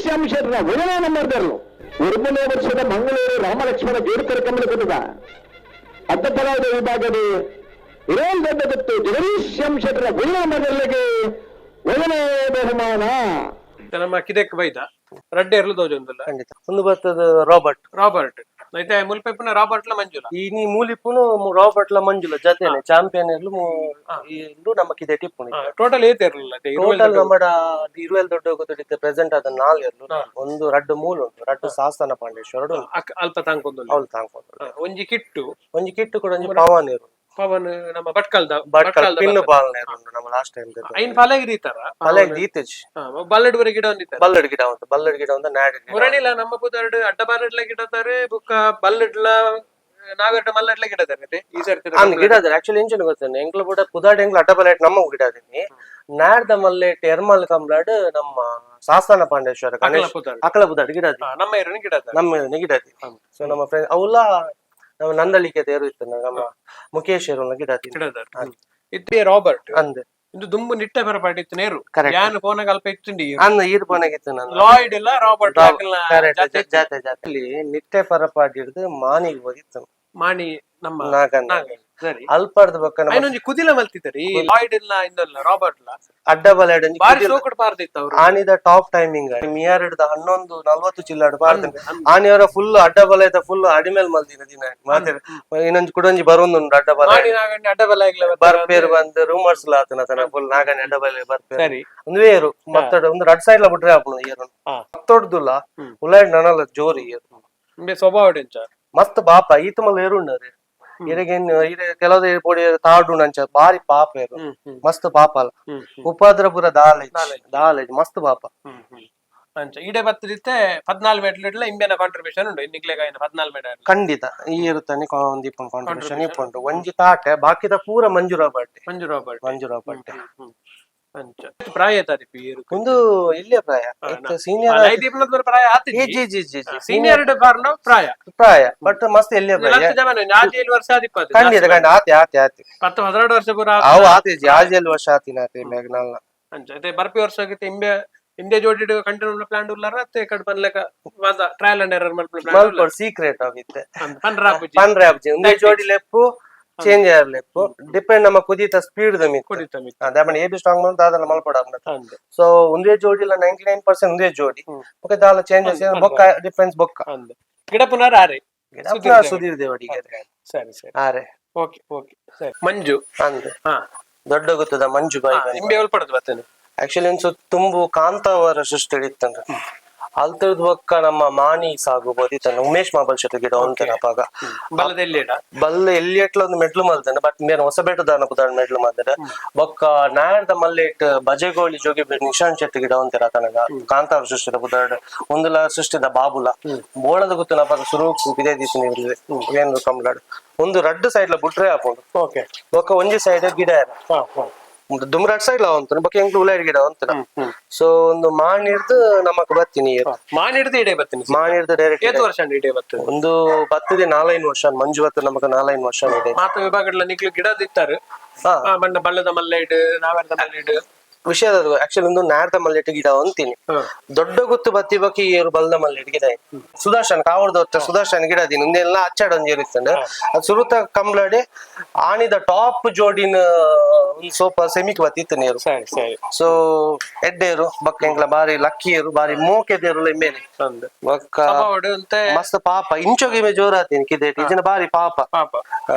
Jagadish ಶೆಟ್ಟರ ಒಂಜನೇ number ದೆರ್ಲು. 9ನೇ ವರ್ಷದ ಮಂಗಳೂರು ರಾಮಲಕ್ಷ್ಮಣ ಜೋಡಿಕರ ಕಮಲಕುಟದ ಅಡ್ಡಪರಾದ ವಿಭಾಗದ ಇರೋಲ್ ದೊಡ್ಡ ಗೊತ್ತು ಜಗದೀಶ್ ಶೆಟ್ಟರ ಒಂಜನೇ ನಂಬರ್ ದೆರ್ಲಿಗೆ ಒಂಜನೇ ಬಹುಮಾನ. ನಮ್ಮ ಕಿದೆಕ್ ಬೈದ ರಡ್ಡೆ ಎರ್ಲು ದೋಜೊಂದುಲ್ಲ. ಖಂಡಿತ ಒಂದು ಬರ್ತದ ರಾಬರ್ಟ್. ರಾಬರ್ಟ್ ಐತೆ ಮುಲ್ಪೆಪ್ಪುನ ರಾಬರ್ಟ್ ಲ ಮಂಜುಲ. ಈ ನೀ ಮೂಲಿಪ್ಪುನು ರಾಬರ್ಟ್ ಲ ಮಂಜುಲ ಜೊತೆನೆ ಚಾಂಪಿಯನ್ ಇರ್ಲು ಇರ್ಲು ನಮ್ಮ ಕಿದೆಟ್ ಇಪ್ಪುನು. ಟೋಟಲ್ ಏತ್ ಎರ್ಲು? ಟೋಟಲ್ ನಮ್ಮ ಇರುವೆಲ್ ದೊಡ್ಡ ಗೊತ್ತಿತ್ತೆ ಪ್ರೆಸೆಂಟ್ ಅದ ನಾಲ್ ಎರ್ಲು. ಒಂದು ರಡ್ಡು ಮೂಲು ಉಂಟು, ರಡ್ಡು ಸಾಸ್ತಾನ ಪಾಂಡೇಶ್ವರ ಅಲ್ಪ ತಾಂಕೊಂದುಲ್ಲ. ಅವಳು ತಾಂಕೊಂಡು. ಒಂಜಿ ಕಿಟ್ಟು. ಒಂಜಿ ಕಿಟ್ಟು ಕೂಡ, ಒಂಜಿ ಪವನ್ ಇರು. ಪವನ್ ನಮ್ಮ ಭಟ್ಕಲ್ದ. ಭಟ್ಕಲ್ ಪಿನ್ನು ಬಾಲ್ನ ಉಂಟು ನಮ್ಮ ಲಾಸ್ಟ್ ಟೈಮ್. ಐನ್ ಫಲಗ್ ದೀತಾರ? ಫಲಗ್ ದೀತಜ್. ಬಲ್ಲಡ್ ಬರೆ ಗಿಡ ಒಂದಿತ್ತಾರೆ. ಬಲ್ಲಡ್ ಗಿಡ ಉಂಟು, ಬಲ್ಲಡ್ ಗಿಡ ಒಂದು ನಾಡ್. ಮುರಣಿಲ ನಮ್ಮ ಪುದರ್ಡ್ ಅಡ್ಡ ಬಾಲಡ್ಲ ಗಿಡ ತಾರೆ, ಬುಕ್ಕ ಬಲ್ಲಡ್ಲ ನಾವೆರಡು ಮಲ್ಲಡ್ಲ ಗಿಡ ತಾರೆ ಈ ಸರ್ತಿ. ಅಂದ್ ಗಿಡ ಆಕ್ಚುಲಿ ಎಂಚಿನ ಗೊತ್ತೇನೆ, ಎಂಕ್ಲ ಪೂಟ ಪುದಾಡ್ ಎಂಕ್ಲ ಅಡ್ಡ ಬಲ್ಲೆಟ್ ನಮ್ಮ ಗಿಡ ಅದೀನಿ. ನಾಡ್ದ ಮಲ್ಲೆಟ್ ಎರ್ಮಲ್ ಕಂಬ್ಲಾಡ್ ನಮ್ಮ ಸಾಸ್ತಾನ ಪಾಂಡೇಶ್ವರ ಗಣೇಶ್ ಅಕಲ ಪುದಾಡ್ ಗಿಡ ಅದಿ. ನಮ್ಮ ಎರಡನೇ ಗಿಡ. ನಮ್ಮ ಗಿಡ ಅದಿ. ಸೊ ನಮ್ಮ ಫ್ರೆಂಡ್ ಅವುಲ ನಮ್ಮ ನಂದಳಿಕೆ ತೇರು ಇತ್ತು, ನಮ್ಮ ಮುಖೇಶ್ ಎರುನ ಗಿಡ ಅದಿ. ಗಿಡ ಇತ್ತೆ ರಾಬರ್ಟ್. ಅಂದ್. ಇಂದು ದುಂಬು ನಿಟ್ಟೆ ಬರಪಾಟಿ ಇತ್ತು ನೇರು. ಕರೆಕ್ಟ್. ಯಾನ್ ಫೋನಾಗ ಅಲ್ಪ ಇತ್ತುಂಡಿ. ಅಂದ ಈರ್ ಪೋನಾಗಿತ್ತು ನಾನು. ಲಾಯ್ಡ್ ಇಲ್ಲ ರಾಬರ್ಟ್. ಕರೆಕ್ಟ್, ಜಾತೆ ಜಾತೆ ಅಲ್ಲಿ ನಿಟ್ಟೆ ಪರಪಾಟಿ ಹಿಡ್ದು ಮಾನಿಗೆ ಹೋಗಿತ್ತು. ಮಾಣಿ ನಮ್ಮ ನಾಗಣ್ಣ. ಸರಿ. ಅಲ್ಪರ್ದ ಬೊಕ್ಕ ನಮ್ಮ ಐನೊಂಜಿ ಕುದಿಲ ಮಲ್ತಿದ್ದಾರೆ ಈ ಲಾಯ್ಡ್ ಇಲ್ಲ ಇಂದಲ್ಲ ರಾಬರ್ಟ್ ಲ. ಅಡ್ಡ ಬಲಡ್. ಬಾರಿ ಸೋಕುಡು ಪಾರ್ದಿತ್ತು ಅವರು. ಆನಿದ ಟಾಪ್ ಟೈಮಿಂಗ್ ಮಿಯಾರ್ 11:40 ಚಿಲ್ಲಾಡು ಪಾಡ್ತಾನೆ. ಆನಿಯವರ ಫುಲ್ ಅಡ್ಡ ಬಲ ಫುಲ್ ಅಡಿಮೇಲ್ ಮಲ್ದಿನ ದಿನ ಮಾತೆ ಇನ್ನೊಂದು ಕುಡೊಂಜಿ ಬರೋಂದುಂಡು ಅಡ್ಡ ಬಲ. ಮಾಣಿ ನಾಗಣ್ಣ ಅಡ್ಡ ಬಲ ಆಗ್ಲ. ಬರ್ಪೇರು ಬಂದು ರೂಮರ್ಸ್ ಆತನ ತನ ಫುಲ್ ನಾಗಣ್ಣ ಅಡ್ಡ ಬಲ ಬರ್ಪೇರು. ಸರಿ. ಒಂದು ಏರು ಮತ್ತೊಡ ಒಂದು ರಡ್ ಸೈಡ್ ಲ ಬಿಟ್ರೆ ಆಪುಂಡು ಏರು. ಮತ್ತೊಡ್ದುಲ್ಲ ಉಲಾಯ್ಡ್ ನನಲ ಜೋರು ಏರು. ಇಂಬೆ ಸ್ವಭಾವ ಎಂಚ? ಮಸ್ತ್ ಬಾಪ ಈತ ಮಲ್ಲ ಏರುಂಡರೆ ಇರೆಗೇನ್ ಇರೆ ಕೆಲವು ಪೊಡಿ ತಾಡು ನಂಚ ಬಾರಿ ಪಾಪ ಏರು. ಮಸ್ತ್ ಪಾಪ ಅಲ್ಲ, ಉಪಾದ್ರ ಪೂರ ದಾಲ ದಾಲ, ಮಸ್ತ್ ಪಾಪ. ಅಂಚ ಈಡೆ ಬತ್ತದಿತ್ತೆ 14 ಮೆಡಲ್ ಇಡ್ಲ ಇಂಬೆನ ಕಾಂಟ್ರಿಬ್ಯೂಷನ್ ಉಂಡು ಇನ್ನಿಗ್ಲೆಗ್ ಆಯ್ನ 14 ಮೆಡಲ್. ಖಂಡಿತ ಈ ಇರುತ್ತಾನೆ ಒಂದಿಪ್ಪು ಕಾಂಟ್ರಿಬ್ಯೂಷನ್ ಇಪ್ಪುಂಡು ಒಂಜಿ ತಾಟೆ, ಬಾಕಿದ ಪೂರ ಮಂಜು ರಾಬರ್ಟ್. ಮಂಜು ರಾಬರ್ಟ್. ಮಂಜು ರಾಬರ್ಟ್. ಅಂಚ ಪ್ರಾಯ ತಾರಿಪಿ ಏರು? ಒಂದು ಇಲ್ಲೇ ಪ್ರಾಯ ಸೀನಿಯರ್. ಐದೀಪ್ನದ ಪ್ರಾಯ ಆತಿಜಿ. G G G G. Senior ಬಾರ್ನ ಪ್ರಾಯ. ಪ್ರಾಯ, ಬಟ್ ಮಸ್ತ್ ಎಲ್ಲಿಯ ಪ್ರಾಯ. ಲತ್ತ ಜಮಾನ ಆಜಿ ಏಳು ವರ್ಷ ಆದಿಪ್ಪ ಅದು. ಖಂಡಿತ ಖಂಡಿತ, ಆತಿ ಆತಿ ಆತಿ. 10 12 ವರ್ಷ ಪೂರ. ಅವು ಆತಿ ಆಜಿ ವರ್ಷ ಆತಿನ ಆತಿ ಮ್ಯಾಗ್ನಲ್ನ. ಅಂಚ ಅದೇ ಬರ್ಪಿ ವರ್ಷ ಆಗಿತ್ತು. ಇಂಬೆ ಇಂದೇ ಜೋಡಿ ಕಂಟಿನ್ಯೂ ಪ್ಲಾನ್ ಉಲ್ಲಾರ ಅತ್ತೆ ಕಡ್ ಪನ್ಲೆಕ trial and error ಮಲ್ಪುನ plan. ಮಲ್ಪೊಡು secret ಆಗಿತ್ತೆ. ಪನ್ರಾಪುಜಿ. ಪನ್ರೆ ಆಪುಜಿ. ಒಂದೇ ಜೋಡಿ ಲೆಪ್ಪು, ಚೇಂಜ್ ಆರ್ ಲೆಪ್ಪು, ಡಿಪೆಂಡ್ ನಮ್ಮ ಕುದಿತ ಸ್ಪೀಡ್ the ಮಿತ್. ಕುಡಿತ ಮಿತ್. ಅದೇ A B strong ಮಾಡ್ತಾ ದಾದಲ ಮಲ್ಪೊಡು ಆಪುಂಡು. ಅಂದ್. ಸೊ ಒಂದೇ ಜೋಡಿ ಇಲ್ಲ, 99% ಒಂದೇ ಜೋಡಿ. ಬೊಕ್ಕ ದಾಲ ಚೇಂಜಸ್ ಬೊಕ್ಕ ಡಿಫೆನ್ಸ್ ಬೊಕ್ಕ. ಅಂದ್ ಗಿಡ ಪುನರ್ ಆರೆ. ಗಿಡ ಸುಧೀರ್ ದೇವಡಿಗೆ. ಸರಿ ಸರಿ. ಆರೆ. ಓಕೆ ಓಕೆ ಸರಿ ಮಂಜು. ಅಂದ್. ದೊಡ್ಡ ಗೊತ್ತದ ಮಂಜು ಬಾಯಿ. ಇಂಬೆ ಒಲ್ಪಡದು ಬತ್ತನೆ? ಆಕ್ಚುಲಿ ಒಂದ್ಸು ತುಂಬು ಕಾಂತಾವರ ಸೃಷ್ಟಿ ಇತ್ತಂದ್ರೆ ಅಲ್ತದ ಬೊಕ್ಕ ನಮ್ಮ ಮಾಣಿ ಸಾಗು ಬೋದಿತ್ತಂದ್ರೆ ಉಮೇಶ್ ಮಾಬಲ್ ಶೆಟ್ಟಿ ಗಿಡ ಉಂಟು ಅಪಾಗ. ಬಲ್ಲದ ಎಲ್ಲಿಡ? ಬಲ್ಲ ಎಲ್ಲಿ ಎಟ್ಲ ಒಂದು ಮೆಟ್ಲು ಮಲ್ತಾನೆ, ಬಟ್ ಮೇನ್ ಹೊಸ ಬೆಟ್ಟದಾನ ಪುದಾರ್ ಮೆಟ್ಲು ಮಲ್ತಾನೆ. ಬೊಕ್ಕ ನಾಯರ್ದ ಮಲ್ಲೇಟ್ ಬಜೆಗೋಳಿ ಜೋಗಿ ನಿಶಾಂತ್ ಶೆಟ್ಟಿ ಗಿಡ ಉಂಟು ತನಗ ಕಾಂತಾವರ ಸೃಷ್ಟಿದ ಪುದಾರ್ಡ್ ಒಂದುಲ ಸೃಷ್ಟಿದ ಬಾಬುಲ ಬೋಳದ ಗೊತ್ತು ನಪಾಗ ಸುರೂಕ್ ಬಿದೆ ದೀಸಿನ ಏನು ಕಂಬ್ಲಾಡ್ ಒಂದು ರಡ್ಡು ಸೈಡ್ ಲ ಬುಟ್ರೆ ಆಪುಂಡು. ಬೊಕ್ಕ ಒಂಜಿ ಸೈಡ್ ಗಿಡ ದುಮ್ರಾಟ್ ಸೈಡ್ ಲ ಉಂಟು, ಬೊಕ್ಕ ಎಂಕ್ಲು ಉಲಾಯ್ಡ್ ಗಿಡ ಉಂಟು. ಸೊ ಒಂದು ಮಾಣಿರ್ದು ನಮಕ್ ಬತ್ತಿ ನೀರು. ಮಾನಿಡ್ದು ಇಡೆ ಬತ್ತೀನಿ. ಮಾಣಿರ್ದು ಡೈರೆಕ್ಟ್. ಏತ್ ವರ್ಷ ಅಂಡ್ ಇಡೆ ಬರ್ತದೆ? ಒಂದು ಬತ್ತದೆ ನಾಲೈದು ವರ್ಷ, ಮಂಜು ಬತ್ತ ನಮಕ್ ನಾಲೈದು ವರ್ಷ ಇದೆ. ಮಾತ ವಿಭಾಗಗಳ ನಿಕ್ಲು ಗಿಡ ದಿತ್ತಾರೆ? ಮಣ್ಣ ಬಳ್ಳದ ಮಲ್ಲೇಡ್ ನಾವೆರ್ದ ಮಲ್ಲೇಡ್. ವಿಷಯ ಆಕ್ಚುಲಿ ಒಂದು ನಾರ್ದ ಮಲ್ಲೆಟ್ ಗಿಡ ಅಂತೀನಿ. ದೊಡ್ಡ ಗುತ್ತು ಬತ್ತಿ ಬಕ್ಕಿ ಏರು ಬಲ್ದ ಮಲ್ಲೆಟ್ ಗಿಡ ಸುದರ್ಶನ್ ಕಾವಡ್ದ ಹೊತ್ತ ಸುದರ್ಶನ್ ಗಿಡ ದಿನ ಒಂದೆಲ್ಲ ಅಚ್ಚಾಡ ಒಂಜಿ ಇರುತ್ತಂಡ. ಅದು ಸುರುತ ಕಂಬ್ಲಡೆ ಆಣಿದ ಟಾಪ್ ಜೋಡಿನ ಒಂದು ಸೋಪ ಸೆಮಿಕ್ ಬತ್ತಿತ್ತು ನೀರು. ಸರಿ ಸರಿ. ಸೊ ಎಡ್ಡೇರು ಬಕ್ಕ ಎಂಕ್ಲ ಬಾರಿ ಲಕ್ಕಿಯರು, ಬಾರಿ ಮೋಕೆದೇರು ಮೇನೆ. ಅಂದ್. ಬೊಕ್ಕ ಸ್ವಭಾವಡು ಅಂತೆ. ಮಸ್ತ್ ಪಾಪ, ಇಂಚೊಗಿ ಜೋರಾತೀನಿ ಕಿದೇಟಿ ಇಜಿನ ಬಾರಿ ಪಾಪ. ಪಾಪ.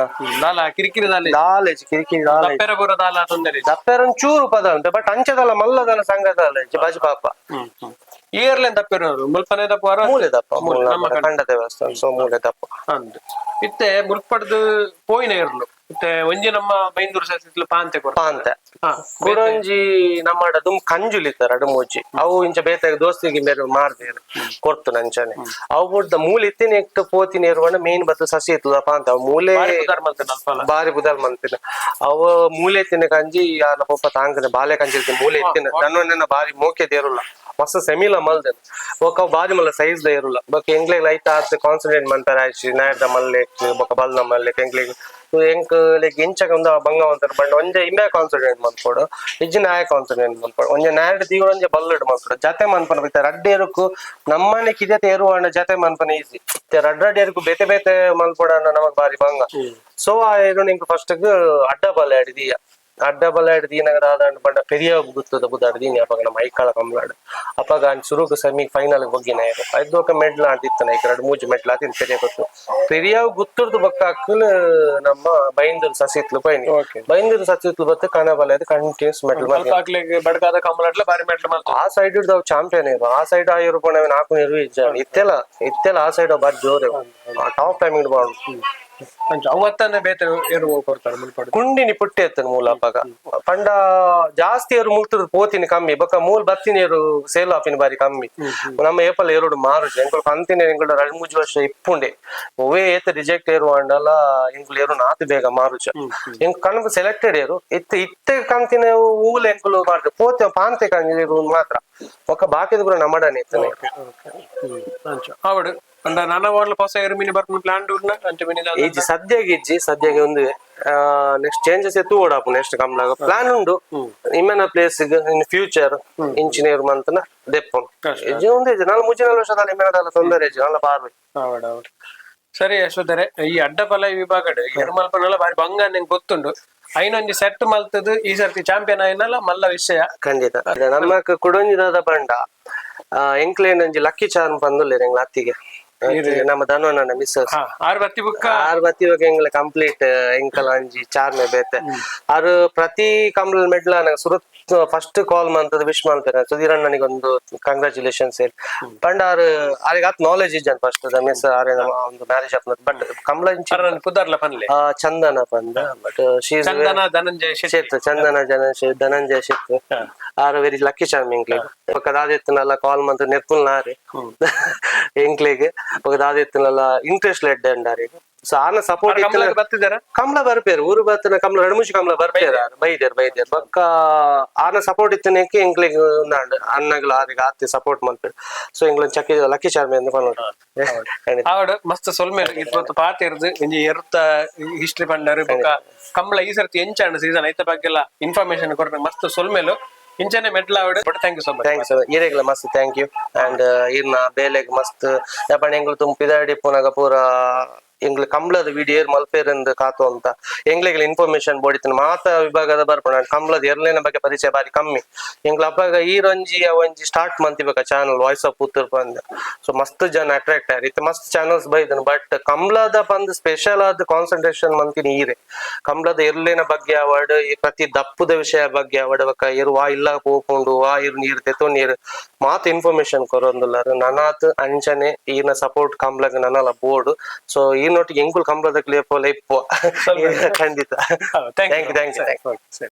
ದಾಲ ಕಿರಿಕಿರಿ ದಾಲ. ದಾಲೇಜ್ ಕಿರಿಕಿರಿ ದಾಲೇಜ್. ದಪ್ಪೆರ ಪೂರ ದಾಲ ತೊಂದರೆ. ದಪ್ಪೆರನ್ ಚೂರು ಪದ ಉಂಟು, ಬಟ್ ಅಂಚದಲ್ಲ ಮಲ್ಲದನ ಸಂಘದಲ್ಲ ಬಾಜಿ ಪಾಪ. ಇಯರ್ಲೆನ್ ದಪ್ಪೆರವರು ಮುಲ್ಪನೆ ದಪ್ಪುವಾರ? ಮೂಲೆ ದಪ್ಪ. ಮೂಲೆ, ನಮ್ಮ ಮೂಲೆ ಕಂಡ ದೇವಸ್ಥಾನ, ಸೊ ಮೂಲೆ ದಪ್ಪ. ಅಂದ್ ಇತ್ತೆ ಮುಲ್ಪಡ್ದು ಪೋಯಿನ ಇರ್ಲು ಇತ್ತೆ ಒಂಜಿ ನಮ್ಮ ಬೈಂದೂರು ಸಸಿತ್ಲು ಪಾಂತೆ ಕೊರ. ಪಾಂತೆ ಕುಡೊಂಜಿ ನಮ್ಮ ದುಮ್ ಕಂಜುಲಿತ್ತರ ಅಡುಮೂಜಿ ಅವು ಇಂಚ ಬೇತೆ ದೋಸ್ತಿಗೆ ಬೇರೆ ಮಾರ್ದೇರು ಕೊರ್ತು ನಂಚನೆ. ಅವು ಬುಡ್ದ ಮೂಲೆ ಇತ್ತಿನ ಎಕ್ಟ್ ಪೋತಿನ ಇರುವಣ ಮೇನ್ ಬತ್ತು ಸಸಿ ಇತ್ತದ ಪಾಂತೆ ಅವು ಮೂಲೆ. ಬಾರಿ ಪುದಾರ್ ಮಲ್ತನ ಅಲ್ಪಲ. ಬಾರಿ ಬುದಲ್ ಮಂತಿನ ಅವು ಮೂಲೆ ಎತ್ತಿನ ಕಂಜಿ ಯಾರ ಪೊಪ್ಪ ತಾಂಗನೆ ಬಾಲೆ ಕಂಜಿ ಇರ್ತೀನಿ ಮೂಲೆ ಎತ್ತಿನ ನನ್ನೊಂದಿನ ಬಾರಿ ಮೋಕೆ ದೇರುಲ್ಲ, ಮಸ್ತ್ ಸೆಮಿಲ ಮಲ್ದೆನ್. ಬೊಕ್ಕ ಅವು ಬಾರಿ ಮಲ್ಲ ಸೈಜ್ the ಇರುಲ್ಲ. ಬೊಕ್ಕ ಎಂಗ್ಲೆಗ್ ಲೈಟ್ ಆತ್ ಕಾನ್ಸಂಟ್ರೇಟ್ ಮಂತಾರೆ ಆಯ್ಚಿ ನಾಯರ್ದ ಮಲ್ಲೆ ಬೊಕ್ಕ ಬಲ್ದ ಮಲ್ಲೆ ಎಂಗ್ಲೆಗ್. ಎಂಕ್ ಲೈಕ್ ಎಂಚ ಒಂದ ಬಂಗ ಅಂತಾರೆ ಬಂಡ ಒಂಜೆ ಇಂಬೆ ಕಾನ್ಸಂಟ್ರೇಟ್ ಮನ್ಪೊಡು, ಇಜ್ಜಿ ನಾಯ ಕಾನ್ಸಂಟ್ರೇಟ್ ಮನ್ಪೊಡು. ಒಂಜೆ ನಾಯಡ್ ದೀವರ, ಒಂಜೆ ಬಲ್ಲಡ್ ಮನ್ಪೊಡು. ಜತೆ ಮನ್ಪನ ಬಿತ್ತೆ ರಡ್ಡ್ ಎರುಕು ನಮ್ಮನೆ ಕಿದೆತ ಎರು ಅಂಡ ಜತೆ ಮನ್ಪನ ಈಸಿ. ರಡ್ಡ್ ರಡ್ಡ್ ಎರುಕು ಬೇತೆ ಬೇತೆ ಮನ್ಪೊಡು ನಮಕ್ ಬಾರಿ ಬಂಗ. ಸೊ ಆ ಎರು ನಿಂಕ್ ಫಸ್ಟ್ ಅಡ್ಡ ಬಲ ಅಡಿದೀಯ. ಅಡ್ಡ ಬಲ ದೀನಗ ದಾದಂಡ ಪಂಡ ಪೆರಿಯ ಗುತ್ತದ ಬುದಾಡ್ ದೀನಿ. ಅಪಗ ನಮ್ಮ ಐಕಾಳ ಕಮ್ಲಾಡ್ ಅಪಗ ಅನ್ ಸುರುಕು ಸೆಮಿ ಫೈನಲ್ ಬೊಗ್ಗಿನ ಎರು ಐದೋಕ ಮೆಡ್ಲ್ ಆಂಟಿತ್ತನ. ಐಕ್ ರಡ್ಡ್ ಮೂಜಿ ಮೆಡ್ಲ್ ಆತಿನ ಪೆರಿಯ ಗೊತ್ತು. ಪೆರಿಯ ಗುತ್ತುರ್ದು ಬೊಕ್ಕ ಅಕ್ಕುಲು ನಮ್ಮ ಬೈಂದೂರು ಸಸಿತ್ಲು ಪೈನಿ. ಬೈಂದೂರು ಸಸಿತ್ಲು ಬತ್ತ ಕನಬಲ ಕಂಟಿನ್ಯೂಸ್ ಮೆಡ್ಲ್. ಅಲ್ಪ ಅಕ್ಲೆಗ್ ಬಡ್ಕಾದ ಕಮಲಟ್ಲ ಬಾರಿ ಮೆಟ್ಲು ಮಲ್ತ. ಆ ಸೈಡ್ ಅವು ಚಾಂಪಿಯನ್ ಇರು. ಆ ಸೈಡ್ ಆ ಇರು ಪೋಣ ನಾಲ್ಕು ನೀರು ಇಜ್ಜ. ಇತ್ತೆಲ ಇತ್ತೆಲ ಆ ಸೈಡ್ ಬಾರಿ ಜೋರು, ಟಾಪ್ ಟೈಮಿಂಗ್ ಬಾಂಡ್. ಅಂಚ ಅವತ್ತನೇ ಬೇತೆ ಎರು ಕೊಡ್ತಾರೆ ಮುಲ್ಪಡು. ಕುಂಡಿನಿ ಪುಟ್ಟಿ ಎತ್ತನ ಮೂಲ. ಅಪಗ ಪಂಡ ಜಾಸ್ತಿ ಏರು ಮುಲ್ತುರ್ದು ಪೋತಿನಿ ಕಮ್ಮಿ, ಬೊಕ್ಕ ಮೂಲ್ ಬತ್ತಿನ ಏರು ಸೇಲ್ ಆಪಿನ ಬಾರಿ ಕಮ್ಮಿ. ನಮ್ಮ ಏಪಲ್ ಏರುಡು ಮಾರುಜಿ. ಎಂಕುಲು ಕಂತಿನ ಎಂಕುಲು 2-3 ವರ್ಷ ಇಪ್ಪುಂಡೆ. ಒವ್ವೇ ಏತ ರಿಜೆಕ್ಟ್ ಏರು ಅಂಡಲ ಎಂಕುಲು ಏರು ನಾತು ಬೇಗ ಮಾರುಜ. ಎಂಕ್ ಕಣ್ ಸೆಲೆಕ್ಟೆಡ್ ಏರು ಇತ್ತೆ. ಇತ್ತೆ ಕಂತಿನ ಊಲ್ ಎಂಕುಲು ಮಾರ್ದು ಪೋತೆ ಪಾಂತೆ ಕಂಜಿ ಮಾತ್ರ. ಬೊಕ್ಕ ಬಾಕಿದ ಪೂರ ನಮ್ಮಡನೆ ಇತ್ತನೆ. ಅಂಚ ಆವಡು ಅಂಡ ನನ ವಾರ್ಲ ಹೊಸ ಎರು ಮೀನು ಬರ್ಪುನ ಪ್ಲಾನ್ ಉಂಡ ಅಂಚ ಮೀನು? ಇಜ್ಜಿ, ಸದ್ಯಗೆ ಇಜ್ಜಿ. ಸದ್ಯಗೆ ಒಂದು ನೆಕ್ಸ್ಟ್ ಚೇಂಜಸ್ ಎತ್ತು ಓಡಾಪು. ನೆಕ್ಸ್ಟ್ ಕಮ್ಲಾಗ ಪ್ಲಾನ್ ಉಂಡು. ಇಮ್ಮೆನ place in future engineer ಮಂತನ ದೆಪ್ಪು. ಇಜ್ಜಿ, ಒಂದು ಇಜ್ಜಿ. ನಾನು ಮುಜ್ಜಿ ನಾಲ್ ವರ್ಷದಲ್ಲಿ ಇಮ್ಮೆನ ತೊಂದರೆ ಇಜ್ಜಿ, ನಲ್ಲ ಬಾರ್ವೆ. ಆವಡು ಆವಡು, ಸರಿ ಯಶೋಧರೆ. ಈ ಅಡ್ಡಪಲ ವಿಭಾಗಡ್ ಎರುಮಲ್ಪನಲ ಬಾರಿ ಬಂಗ ನಿಂಗೆ ಗೊತ್ತುಂಡು. ಐನೊಂಜಿ ಸೆಟ್ ಮಲ್ತದ್ದು ಈ ಸರ್ತಿ ಚಾಂಪಿಯನ್ ಆಯ್ನಲ್ಲ ಮಲ್ಲ ವಿಷಯ. ಖಂಡಿತ. ನಮ್ಮ ಕುಡೊಂಜಿದಾದ ಪಂಡ ಎಂಕ್ಲೇನ್ ಒಂಜಿ ಲಕ್ಕಿ ಚಾರ್ಮ್ ಪಂದುಲ್ಲೇರ್ ಎಂಗ್ಲ ಅತ್ತಿಗೆ, ನಮ್ಮ ಧನವನ್ನ ಮಿಸ್ಸಸ್. ಹಾ, ಆರು ಬತ್ತಿ ಬುಕ್ಕ. ಆರ್ ಬತ್ತಿ ಇವಾಗ ಎಂಗ್ಲ ಕಂಪ್ಲೀಟ್ ಎಂಕಲ ಅಂಜಿ ಚಾರ್ಮೆ ಬೇತೆ. ಆರ್ ಪ್ರತಿ ಕಂಬ್ಲ ಮೆಡ್ಲ ಸುರತ್ ಫಸ್ಟ್ ಕಾಲ್ ಮಂತದ ವಿಶ್ ಮಾಡ್ತೇನೆ, ಸುಧೀರ್ ಅಣ್ಣನಿಗೆ ಒಂದು ಕಂಗ್ರಾಚುಲೇಷನ್ಸ್ ಹೇಳಿ. ಪಂಡ ಆರ್ ಆರಿಗೆ ಆತ್ ನಾಲೆಜ್ ಇಜ್ಜನ್ ಫಸ್ಟ್ ಮಿಸ್ ಆರೆ ಒಂದು ಮ್ಯಾರೇಜ್ ಆಪ್ನ. ಬಟ್ ಕಂಬ್ಲ ಇಂಚಿ ಅರನ್ ಪುದರ್ಲ ಪನ್ಲೆ. ಆ, ಚಂದನ ಪಂದ. But she Chandana Dhananjaya Shetty. Shet, Chandana ಜನ ಧನಂಜಯ ಶೆಟ್. ಆರ್ very lucky charm ಎಂಕ್ಲೆಗ್. ಬೊಕ್ಕ ದಾದೆತ್ತನಲ್ಲ ಕಾಲ್ ಮಂತ್ ನೆರ್ಪುಲ್ ನಾರಿ ಎಂಕ್ಲೆಗ್. ಬೊಕ್ಕ ದಾದೆತ್ತನಲ್ಲ ಇಂಟ್ರೆಸ್ಟ್ ಲೆಡ್ ಅಂಡಾರಿಗೆ. ಸೊ ಆನ ಸಪೋರ್ಟ್. ಕಮಲಗ್ ಬತ್ತಿದಾರ? ಕಮಲ ಬರ್ಪೇರು. ಊರು ಬತ್ತನ ಕಮಲ ಎರಡು ಮುಚ್ಚಿ ಕಮಲ ಬರ್ಪೇರು. ಆರ್ ಬೈದೇರ್ ಬೈದೇರ್. ಬೊಕ್ಕ ಆನ ಸಪೋರ್ಟ್ ಇತ್ತನೇಕೆ ಎಂಕ್ಲೆಗ್ ಉಂದಾಂಡ್. ಅಣ್ಣಗ್ಲ ಆರಿಗೆ ಆತಿ ಸಪೋರ್ಟ್ ಮಲ್ಪೇರು. ಸೊ ಎಂಕ್ಲ ಚಕ್ಕಿ ಲಕ್ಕಿ ಚಾರ್ಮ್ ಎಂದು ಪನ್ನೊಡು. ಖಂಡಿತ. ಆವಡು, ಮಸ್ತ್ ಸೊಲ್ಮೆಲ್. ಇಪ್ಪತ್ತು ಪಾತೆರ್ದು ಒಂಜಿ ಎರುತ್ತ ಹಿಸ್ಟ್ರಿ ಪಂಡರು. ಬೊಕ್ಕ ಕಂಬಳ ಈ ಸರ್ತಿ ಎಂಚಾಂಡ್ ಸೀಸನ್ ಐತ ಬಗ್ಗೆ ಎಲ್ಲ ಇನ್ಫಾರ್ಮೇಶನ್ ಕೊಡ್ರೆ ಮಸ್ತ್ ಸೊಲ್ಮೆಲು. ಇಂಚನೆ ಮೆಟ್ಲ ಆವಡು. But thank you so much. Thanks ಈರೆಗ್ಲ ಮಸ್ತ್ thank you. And ಇರ್ನ ಬೇಲೆಗ್ ಮಸ್ತ್ ಯಪಣ ಎಂಗ್ಲು ತುಂಬಿದಾಡಿ ಪುನಗ ಪೂರ ಎಂಗ್ಲು ಕಂಬ್ಳದ ವಿಡಿಯೋ ಮಲ್ಪೇರಂದು ಕಾತು ಅಂತ ಎಂಗ್ಲೆಗ್ಲ ಇನ್ಫಾರ್ಮೇಶನ್ ಬೋಡಿತನ. ಮಾತ ವಿಭಾಗದ ಬರ್ಪಣ ಕಂಬ್ಳದ ಎರ್ಲೇನ ಬಗ್ಗೆ ಪರಿಚಯ ಬಾರಿ ಕಮ್ಮಿ ಎಂಗ್ಲ. ಅಪಗ ಈ ರೊಂಜಿ ಒಂಜಿ start ಮಂತಿಬೇಕ channel voice of Puttur ಪಂದ್. ಸೊ ಮಸ್ತ್ ಜನ ಅಟ್ರಾಕ್ಟ್ ಆಯ್ತು. ಇತ್ತೆ ಮಸ್ತ್ ಚಾನಲ್ಸ್ ಬೈದನ್. ಬಟ್ ಕಂಬ್ಳದ ಪಂದ್ ಸ್ಪೆಷಲ್ ಆದ ಕಾನ್ಸಂಟ್ರೇಷನ್ ಮಂತಿನಿ ಈರೆ. ಕಂಬ್ಳದ ಎರ್ಲೇನ ಬಗ್ಗೆ ಅವಾರ್ಡ್, ಈ ಪ್ರತಿ ದಪ್ಪುದ ವಿಷಯ ಬಗ್ಗೆ ಅವಾರ್ಡ್, ಬೊಕ್ಕ ಎರು ವಾ ಇಲ್ಲ ಪೋಪುಂಡು, ವಾ ಇರು ನೀರು ತೆತ್ತೊ ನೀರು ಮಾತ್ ಇನ್ಫಾರ್ಮೇಶನ್ ಕೊರೊಂದುಲ್ಲಾರ. ನನಾತ್ ಅಂಚನೆ ಈನ ಸಪೋರ್ಟ್ ಕಂಬ್ಳಗ್ ನನಲ ಬೋರ್ಡ್. ಸೊ ಈ ನೋಟಿಗೆ ಎಂಕುಲ್ ಕಂಬ್ಳದ ಕ್ಲಿಯರ್ ಪೋಲ ಇಪ್ಪು ಖಂಡಿತ. Thank thank you, thank you, thank you. You.